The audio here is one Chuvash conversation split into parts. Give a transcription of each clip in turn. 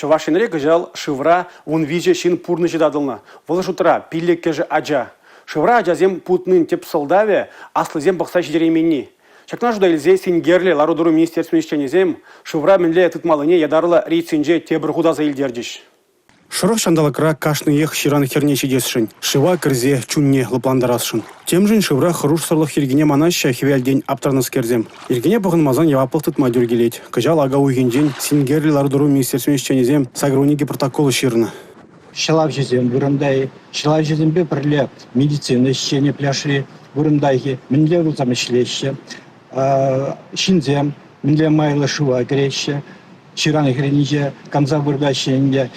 Чӑваш Енре кӑҫал шывра 13 ҫын пурнӑҫӗ татӑлнӑ. Вӑл шутра пиллӗккӗшӗ ача. Шывра ачасем путнин тӗп сӑлтавӗ – аслисем пӑхса ҫитерейменни. Ҫакна шута илсе синкерлӗ лару-тӑру министерствин ӗҫченӗсем шывра мӗнле тытмаллине ятарлӑ рейдсенче тепӗр хут аса илтерчӗҫ. Шӑрӑх ҫанталӑкра кашниех ҫыран хӗрне ҫитесшӗн, шыва кӗрсе чунне лӑплантарасшӑн. Темшӗн шывра хӑрушсӑрлӑх йӗркине манаҫҫӗ хӗвелтен аптранӑскерсем. Йӗркене пӑхӑнмасан яваплӑх тытма тӳр килет. Кӑҫал ака уйӑхӗнчен синкерлӗ лару-тӑру министерствин ӗҫченӗсем 82 протокол ҫырнӑ. Ҫӑлавҫӑсем вырӑнта-и, ҫӑлавҫӑсемпе пӗрле медицина ӗҫченӗ пляжри вырӑнта-и, мӗнле вӗсем ӗҫлеҫҫӗ, ҫынсем мӗнле майлӑ шыва кӗреҫҫӗ, ҫыран хӗрринче канса выртаҫҫӗ ӗнтӗ.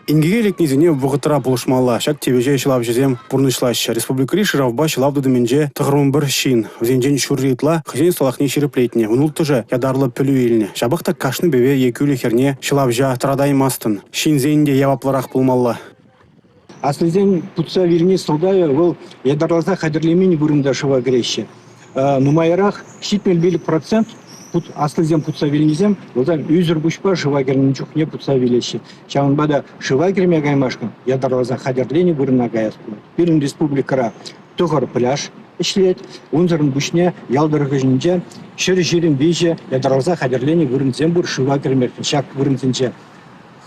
Инкеке лекнисене вӑхӑтра пулӑшмалла. Ҫак тивӗҫе ҫӑлавҫӑсем пурнӑҫлаҫҫӗ. Республикӑри шыравпа ҫӑлав тытӑмӗнче 91 ҫын. Вӗсенчен ҫурри ытла хӑйсен ӑсталӑхне ҫирӗплетнӗ, 16-шӗ ятарлӑ пӗлӳ илнӗ. Ҫапах та кашни пӗве е кӳлӗ хӗрне ҫӑлавҫа тӑратаймастӑн. Ҫынсен те яваплӑрах пулмалла. Аслисен путса вилни сӑлтавӗ вӑл ятарласа хатӗрлемен вырӑнта шыва кӗреҫҫӗ. Нумайрах 75% аслисем путса вилнисем вӗсем ӳсӗр пуҫпа шыва кӗрнӗ чухне путса вилеҫҫӗ. Ҫавӑнпа та шыва кӗрме каймашкӑн ятарласа хатӗрленӗ вырӑна каяс пулать. Пирӗн республикӑра тӑхӑр пляж ӗҫлет. Унсӑрӑн пуҫне ял тӑрӑхӗнче 123 ятарласа хатӗрленӗ вырӑнсем пур шыва кӗрме. Ҫак вырӑнсенче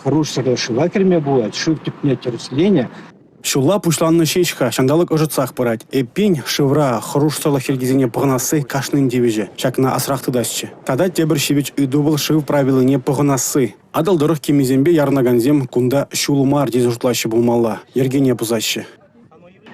хӑрушсӑр шыва кӗрме пулать, шыв тӗпне тӗрӗсленӗ. Ҫулла пуҫланнӑ ҫеҫ-ха, ҫанталӑк ӑшӑтсах пырать. Эппин, шывра хӑрушсӑрлӑх йӗркисене пӑхӑнасси кашнин тивӗҫӗ. Ҫакна асрах тытасчӗ. Тата тепӗр ҫивӗч ыйту вӑл шыв правилине пӑхӑнасси. Атӑл тӑрӑх кимӗсемпе ярӑнакансем кунта ҫул мар тесе шутлаҫҫӗ пулмалла, йӗркене пӑсаҫҫӗ.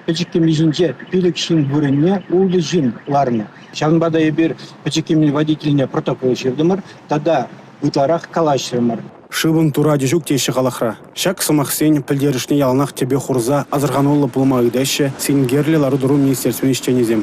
Пӗчӗк кимӗ ҫинче пилӗк ҫын вырӑнне ултӑ ҫын ларнӑ. Ҫавӑнпа та эпир пӗчӗк кимӗн водительне протокол ҫыртӑмӑр тата ытларах калаҫрӑмӑр. Шывӑн турачӗ ҫук теҫҫӗ халӑхра. Ҫак сӑмахсен пӗлтерӗшне яланах тӗпе хурса асӑрхануллӑ пулма ыйтаҫҫӗ синкерлӗ лару-тӑру министерствин ӗҫченӗсем.